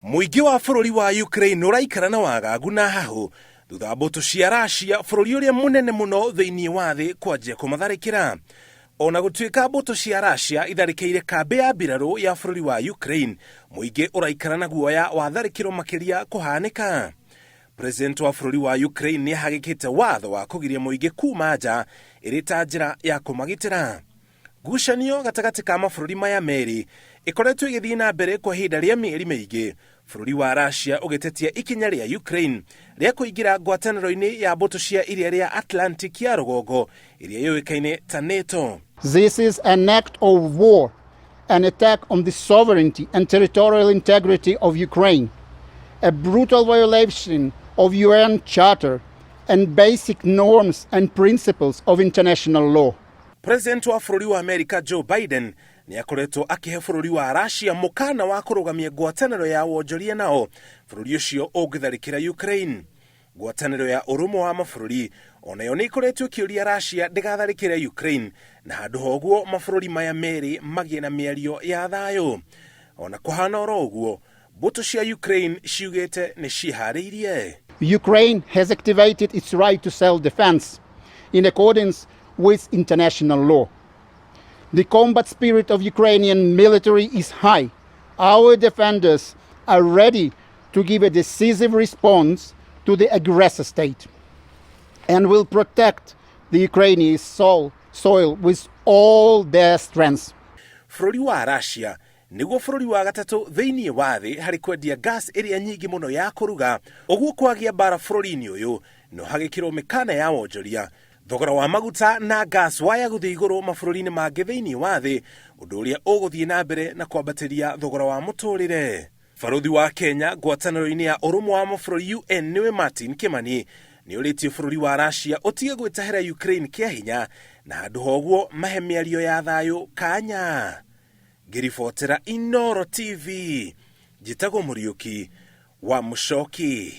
Mũingĩ wa bũrũri wa Ukraine ũraikara na wagagu na hahũ thutha wa mbũtũ cia Russia, bũrũri ũrĩa mũnene mũno thĩinĩ wa thĩ, kwanjia kũmatharĩkĩra. Ona gũtuĩka mbũtũ cia Russia itharĩkĩire kambĩ ya mbirarũ ya bũrũri wa Ukraine, mũingĩ ũraikara na guoya wa tharĩkĩro makĩria kũhanĩka. President wa bũrũri wa Ukraine nĩ ahagĩkĩte watho wa kũgiria mũingĩ kuma nja ĩrĩ ta njĩra ya kũmagitĩra. Ngucanio gatagatĩ ka mabũrũri maya merĩ ĩkoretwo ĩgĩthiĩ na mbere kwa ihinda rĩa mĩeri mĩingĩ, bũrũri wa Russia ũgĩtetia ikinya rĩa Ukraine rĩa kũingĩra ngwatanĩro-inĩ ya mbũtũ cia iria rĩa Atlantic ya rũgongo ĩrĩa yũĩkaine ta NATO. This is an act of war, an attack on the sovereignty and territorial integrity of Ukraine, a brutal violation of UN Charter and basic norms and principles of international law. President wa bũrũri wa Amerika Joe Biden nĩ akoretwo akĩhe bũrũri wa Russia mũkana wa kũrũgamia ngwatanĩro ya wonjoria nao bũrũri ũcio ũngĩtharĩkĩra Ukraine. Ngwatanĩro ya ũrũmwe wa mabũrũri onayo nĩ ĩkoretwo ĩkĩũria Russia ndĩgatharĩkĩre Ukraine na handũ ha ũguo mabũrũri maya merĩ magĩe na mĩario ya thayũ. Ona kũhana oro ũguo, mbũtũ cia Ukraine ciugĩte nĩ ciĩharĩirie. Ukraine has activated its right to self-defense in accordance with international law. The combat spirit of Ukrainian military is high. Our defenders are ready to give a decisive response to the aggressor state and will protect the Ukrainian soil with all their strength. Bũrũri wa Russia nĩguo bũrũri wa gatatũ thĩinĩ wa thĩ harĩ kwendia gas ĩrĩa nyingĩ mũno ya kũruga. Ũguo kwagĩa mbara bũrũri-inĩ ũyũ no hagĩkĩrwo mĩkana ya wonjoria, thogora wa maguta na gas waya gũthiĩ igũrũ mabũrũri-inĩ mangĩ thĩinĩ wa thĩ, ũndũ ũrĩa ũgũthiĩ na mbere na kwambatĩria thogora wa mũtũrĩre. Barũthi wa Kenya ngwatanĩro-inĩ ya ũrũmwe wa mabũrũri UN nĩwe Martin Kimani nĩ ũrĩtie bũrũri wa Russia ũtige gwĩtahĩra Ukraine kĩa hinya na handũ ha ũguo mahe mĩario ya thayũ kanya. Ngĩribotera Inooro TV, njĩtagwo Mũriũki wa Mũcoki.